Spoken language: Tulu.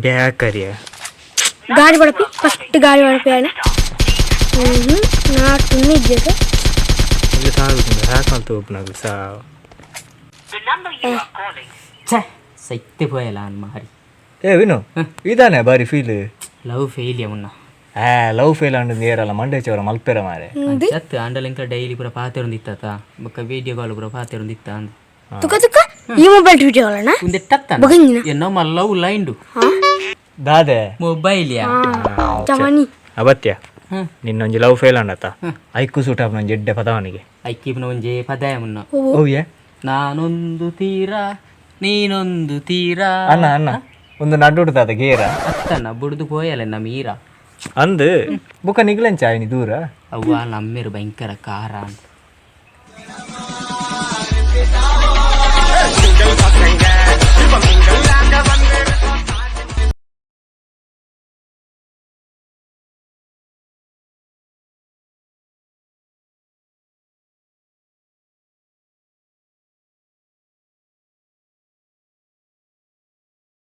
ಬ್ಯಾಕರಿಯ. ಗಾಡಿ ಬಡಪಿ, ಫಸ್ಟ್ ಗಾಡಿ ಬಡಪಿ ಅಣ್ಣ. ಹ್ಞೂ, ನಾಟು ಇಜ್ಜೆ. ಇಲ್ಲಿ ಸಾಕು ಹಾಕಂತ ಒಬ್ಬನಾಗಲು ಸಾವು. ಛೇ, ಸೈತೆ ಪೋಯಲ್ಲ ಅನ್ ಮಾರಿ. ಏ ವಿನು, ಇದಾನೆ ಬಾರಿ ಫೀಲ್. ಲವ್ ಫೇಲಿಯ ಮುನ್ನ. ಆ ಲವ್ ಫೇಲ್ ಅಂಡ್ ನೇರಲ್ಲ ಮಂಡೆ ಚವರ ಮಲ್ಪೆರ ಮಾರೆ. ಚತ್ ಆಂಡಲ ಇಂಕ ಡೈಲಿ ಪೂರ ಪಾತೆರೊಂದಿತ್ತ, ಬೊಕ್ಕ ವೀಡಿಯೋ ಕಾಲ್ ಪೂರ ಪಾತೆರೊಂದಿತ್ತ ಅಂದ್. ತುಕ ತುಕ, ಈ ಮೊಬೈಲ್ ವಿಡಿಯೋ ಅಣ್ಣ? ಉಂದೆ ಟತ್ತ. ಬೊಗಂಜಿನ? ಎನ್ನ ಲವ್ ಲೈಂಡು. ದಾದೆ? ಮೊಬೈಲ್ ಯಾ. ಜವಾನಿ. ಅಬತ್ಯ, ನಿನ್ನೊಂಜಿ ಲವ್ ಫೇಲ್ ಅಂಡತ್ತ, ಐಕ್ಕು ಸೂಟ್ ಆಪುನ ಎಡ್ಡೆ ಪದವನಿಗೆ. ಐಕ್ಕಿಪ್ನ ಒಂಜೆ ಪದಾಯ ಮುನ್ನ. ಓ ಏ. ನಾನೊಂದು ತೀರಾ, ನೀನೊಂದು ತೀರಾ. ಅಣ್ಣ ಅಣ್ಣ, ಒಂದು ನಡುಡು ದಾದ ಗೇರ. ಅತ್ತಣ್ಣ, ಬುಡ್ದು ಪೋಯಲ್ಲ ನಮ್ಮ ಈರ. ಅಂದ್. ಬುಕ್ಕ ನಿಗ್ಲೆಂಚ ಆಯ್ನಿ ದೂರ. ಅವ್ವ, ನಮ್ಮೇರು ಭಯಂಕರ ಕಾರ ಅಂದ್.